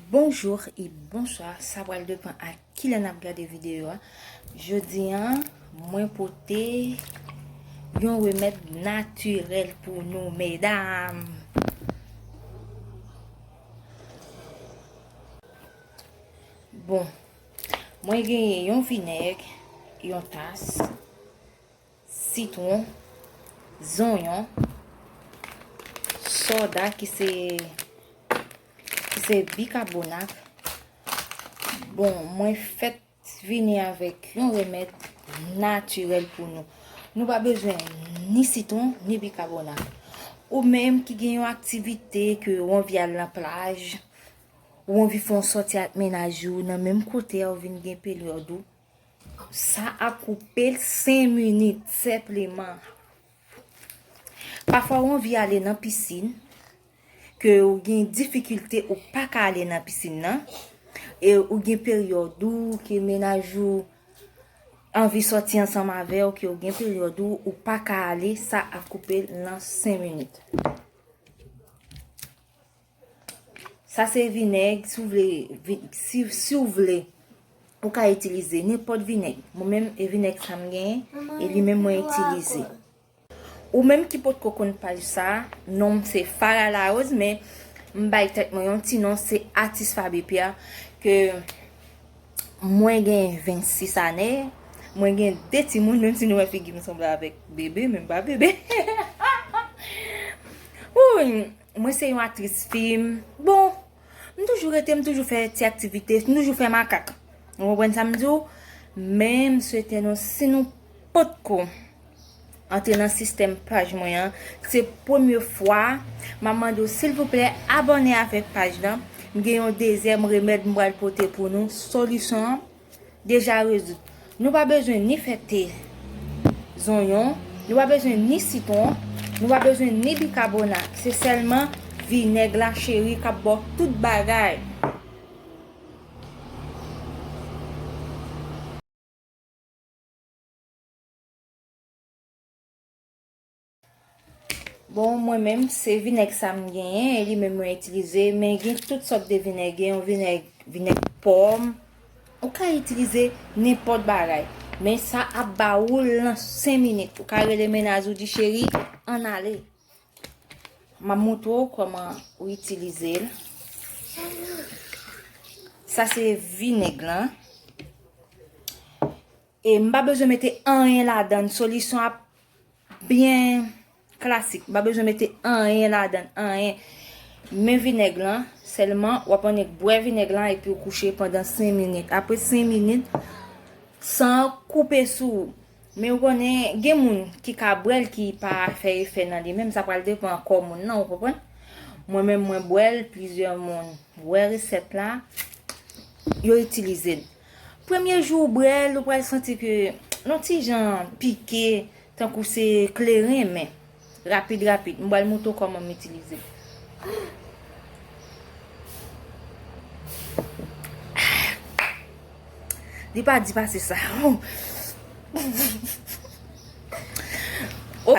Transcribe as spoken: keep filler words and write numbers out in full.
Bonjou e bonswa, sa pral depann ak kilè n ap gade videyo a. Jodi a, mwen pote yon remèd natirèl pou nou, medam. Bon, mwen genyen yon vinèg, yon tas, sitwon, zonyon, soda ki se, ki se bikabonat. Bon, mwen fèt vini avèk yon remèd natirèl pou nou. Nou pa bezwen ni sitwon, ni bikabonat. Ou menm ki gen yon aktivite ke ou anvi al nan plaj, ou anvi fè yon sòti ak mennaj ou nan menm kote a, ou vin gen peryòd ou, sa ap koupe l senk minit senpleman. Pafwa ou anvi ale nan pisin, ke ou gen difikilte ou pa ka ale nan pisin nan, e ou gen peryòd ou ke mennaj ou anvi sòti ansanm avè w, ke ou gen peryòd ou ou pa ka ale, sa ap koupe l nan senk minit. Sa se vinèg, si w vle, vi- si, si w vle, ou ka itilize nenpòt vinèg. Mwen menm, e vinèg sa m genyen, e li menm mwen itilize. Ou menm ki potko konn paj sa, non m se Farah Larose, men m bay tèt mwen yon ti non, se Atis Faby Pierre, ke mwen gen vennsis ane, mwen gen de timoun, menm si nou wè figi m sanble avèk bebe, men m pa bebe. Wi, mwen se yon aktris fim. Bon, m toujou rete, m toujou fè ti aktivite, m toujou fè makak. Ou konprann sa m di w? Men m swete nou, si nou potko antre nan sistèm paj mwen an, se premye fwa, m ap mande w silvouplè abòne avèk paj lan. M gen yon dezyèm remèd m pral pote pou nou, solisyon an deja rezoud. Nou pa bezwen ni fè te zonyon, nou pa bezwen ni sitwon, nou pa bezwen ni bikabonat. Se sèlman vinèg la, cheri, k ap ba w tout bagay. Bon, mwen menm, se vinèg sa m genyen, e li menm mwen itilize, men gen tout sòt de vinèg, gen yon vinèg, vinèg pòm. Ou ka itilize nenpòt bagay, men sa ap ba ou l nan senk minit. Ou ka rele mennaj ou, di, cheri, ann ale. M ap montre w kòman ou itilize l. Sa se vinèg lan. E m pa bezwen mete anyen ladan l. Solisyon ap byen klasik. M pa bezwen mete anyen ladan l, anyen. Men vinèg lan, sèlman w ap annik bwè vinèg lan epi w kouche pandan senk minit. Apre senk minit, san koupe sou ou. Men ou konnen, gen moun ki ka bwè l ki pa fè efè nan li menm, sa pral depann kò moun nan, ou konprann? Mwen menm, mwen bwè l, plizyè moun wè resèt la, yo itilize l. Premye jou ou bwè l, ou pral santi ke l yon ti jan pike, tankou se kleren, men rapid, rapid. M pral montre w kòman m itilize l. Li pa di pase sa. Oh,